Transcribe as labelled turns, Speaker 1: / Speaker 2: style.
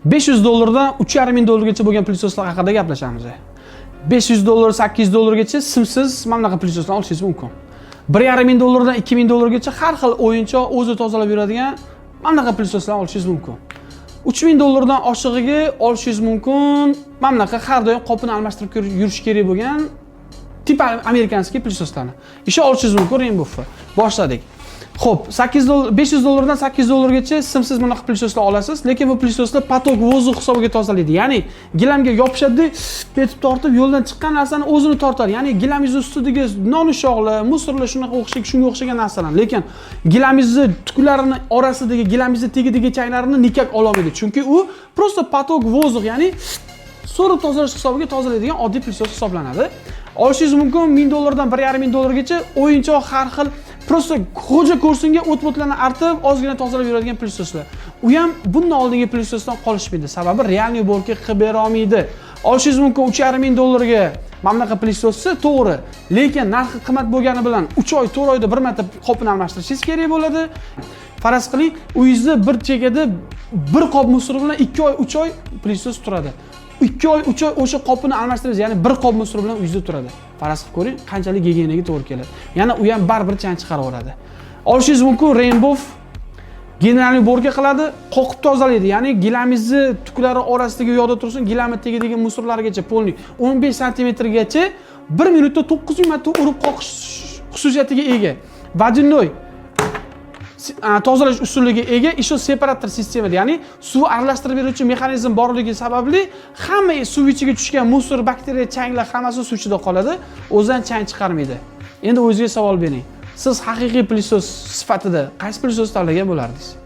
Speaker 1: 500 dollardan 3,5 ming dollargacha bo'lgan пылесос lar haqida gaplashamiz. 500 dollar, 800 dollargacha simsiz mana bunaqa пылесос larni olishingiz mumkin. 1,5 ming dollardan 2000 dollargacha har xil o'yinchoq, o'zi tozalab yuradigan mana bunaqa пылесос larni olishingiz mumkin. 3000 dollardan oshig'iga olishingiz mumkin mana bunaqa har doim qopini almashtirib yurish kerak bo'lgan тип американский пылесос larni. Еще olishingiz mumkin Rainbow'ni. Boshladik. Xo'p, 8 dollar, 500 dollardan 800 dollargacha simsiz bunaqa пылесос lar olasiz, lekin bu пылесос lar поток воздух hisobiga tozalaydi. Ya'ni gilamga yopishadi, betib tortib, yo'ldan chiqqan narsani o'zini tortadi. Ya'ni gilamingiz ustidagi non ushoqlar, мусор lar, shunaqa o'xshagan, shunga o'xshagan narsalar. Lekin gilamingizni tuklarini orasidagi, gilamingizni tagidagi changlarini никак ololmaydi. Chunki u просто поток воздух, ya'ni so'rib tozalash hisobiga tozalaydigan oddiy пылесос hisoblanadi. Olishingiz mumkin 1000 dollardan 1,5 ming dollargacha o'yinchoq, har xil, просто xo'ja ko'rsinga o't-mo'tlarni artib, ozgina tozalab yuradigan пылесос lar. U ham bundan oldingi пылесос dan qolishmaydi. Sababi реальный уборка qilib bera olmaydi. Olishingiz mumkin 3,5 ming dollarga mana bunaqa пылесос ni, to'g'ri, lekin narxi qimmat bo'lgani bilan 3 oy, 4 oyda bir marta qopini almashtirishingiz kerak bo'ladi. Faraz qiling, uyingizda bir chekada bir qop мусор bilan 2 oy, 3 oy пылесос turadi. 2 oy, 3 oy o'sha qopini almashtirasiz, ya'ni bir qop мусор bilan uyingizda turadi. Faraz qilib ko'ring, qanchalik gigiyenaga to'g'ri keladi. Yana u ham baribir chang chiqarib yuboradi. Olishingiz mumkin Rainbow, генеральный уборка qiladi, qoqib tozalaydi. Ya'ni gilamingizni tuklari orasidagi u yoqda tursin, gilamni tagidagi мусор largacha полный 15 santimetrgacha 1 minutda 9000 marta urib qoqish xususiyatiga ega. Водяной tozalash usuliga ega, еще separator sistemada, ya'ni suv aralashtirib beruvchi mexanizm borligi sababli hamma suv ichiga tushgan мусор, bakteriya, changlar hammasi suv ichida qoladi, o'zidan chang chiqarmaydi. Endi o'zingizga savol bering. Siz haqiqiy пылесос sifatida qaysi пылесос tanlagan bo'lardingiz?